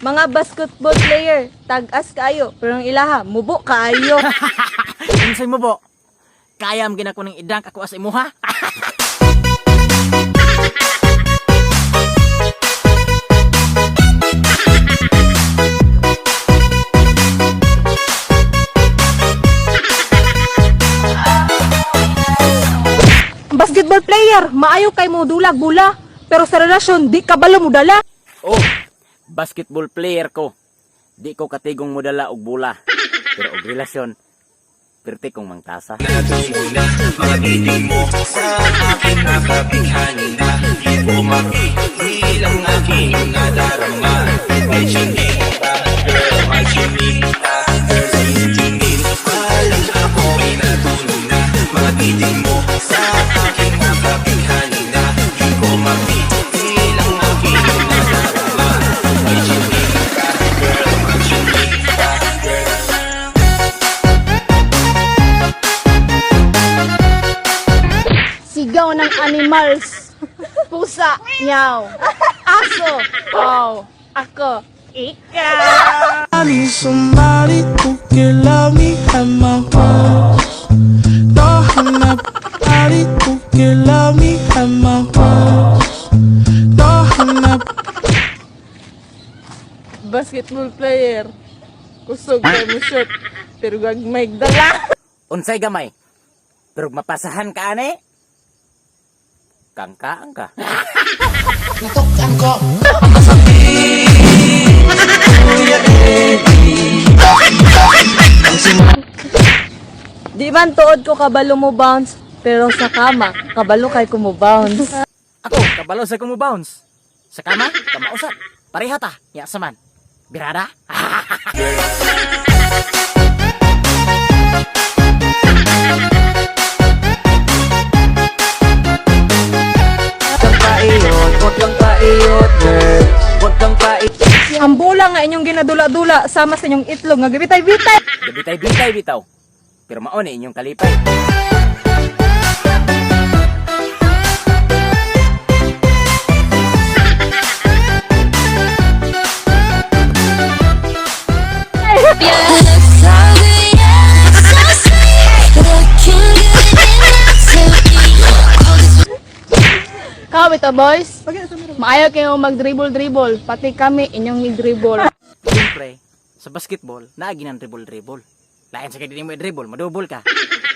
Mga basketball player, tag-as kaayo, pero ang ilaha, mubo kaayo. Unsay mo bo? Kaya am ginako ning idang ako as imuha. Basketball player, maayo kay mo dulag bula, pero sa relasyon di kabalo mo dala. Oh, basketball player ko. Di ko katigong modala og bola. Pero og relasyon, perti kong mangtasa. Natulog na mga titig mo sa akin nakabighani na. Di ko mapigil ang aking nadarama. May chinita, girl, may chinita. Girl, sa'yo chinita lang ako ay natulog na. Mga titig mo sa akin nakabighani na. Di ko mapigil ang aking nadarama. May chinita, girl, may chinita. Girl. Sigaw ng animals. Pusa, nyaw. Aso, oh. Ako, ikaw. I need somebody who can love me at my worst. No, I'm not somebody who can love me at my worst. No, I'm not. Basketball player. Kusog kay mo shoot. Pero gagmay dala. Unsay gamay? Pero mapasahan ka ane? Kangkaan ka. Di man tuod ko kabalo mo bounce, pero sa kama, kabalo kay ko mo bounce. Ako, kabalo sa kong bounce. Sa kama, kamausap. Pareha ta, ya saman. Birada? Ang bola nga inyong ginadula-dula sama sa inyong itlog nga gibitay-bitay. Gabitay-bitay bitaw. Pero mao ni inyong kalipay. So good, yeah, so sweet. Looking good enough to eat. Kaw ito, boys. Maayo kayo mag-dribble-dribble. Pati kami inyong i-dribble. Siyempre, sa basketball, naagi ng dribble-dribble. Lain sa kay dili mo i-dribble, madubol ka.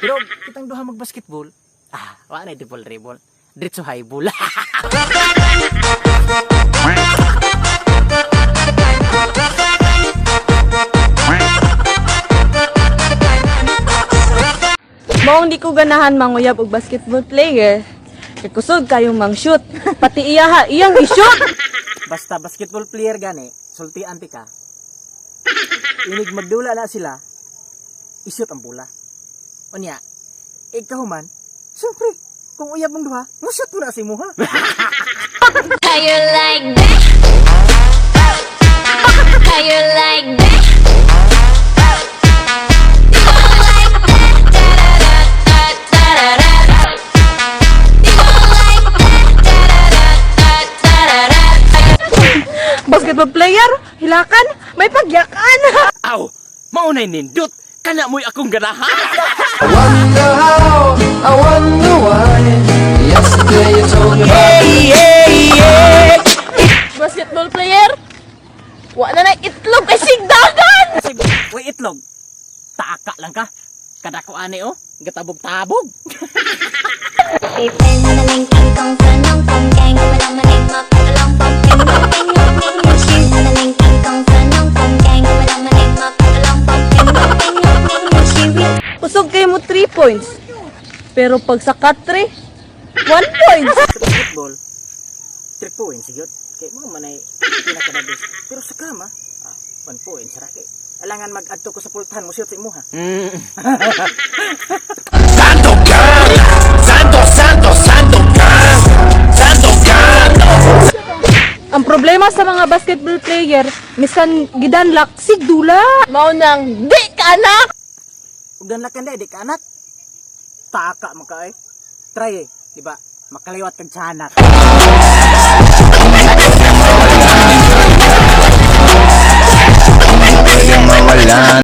Pero kitang duha mag-basketball, wa na dribble-dribble. Diretso high ball. Maong di ko ganahan manguyab og basketball player. Kay kusog kayong mang-shoot, pati iyaha iyang i-shoot. Basta basketball player gani, sultian ti ka. Inig magdula na sila, ishoot ang bola. Unya, ikaw man, siyempre, kung uyab mong duha, mushoot mo na si muha. How you like that? How you like that? You gon' like that? Da-da-da-da-da-da-da. You gon' like that? Da-da-da-da-da-da-da. Basketball player, hilakan, may pagyakan. Aw, maunay nindot, kana mo'y akong ganahan. I wonder how, I wonder why. Yesterday you told me about Basketball player. Wa na na itlog kay sigdagan. Kasi, uy, itlog, taka lang ka. Kadako ani oh, gatabog-tabog. Kusog kayo mo 3 points. Pero pag sa katre, 1 point. Sa basketball, 3 points yun. Kay mo manay pinakadabis. Pero sa kama, 1 point sara kay. Alangan mag-adto ko sa pultahan mo siya sa imuha. Sandokan! Santo, Santo, Sandokan! Sandokan! Ang problema sa mga basketball player, misan gidanlak sigdula. Mao nang di ka anak. Ug danlakan di ka anak. Taka man ka eh. Try eh, di ba? Makaliwat kag tiyanak. Yan.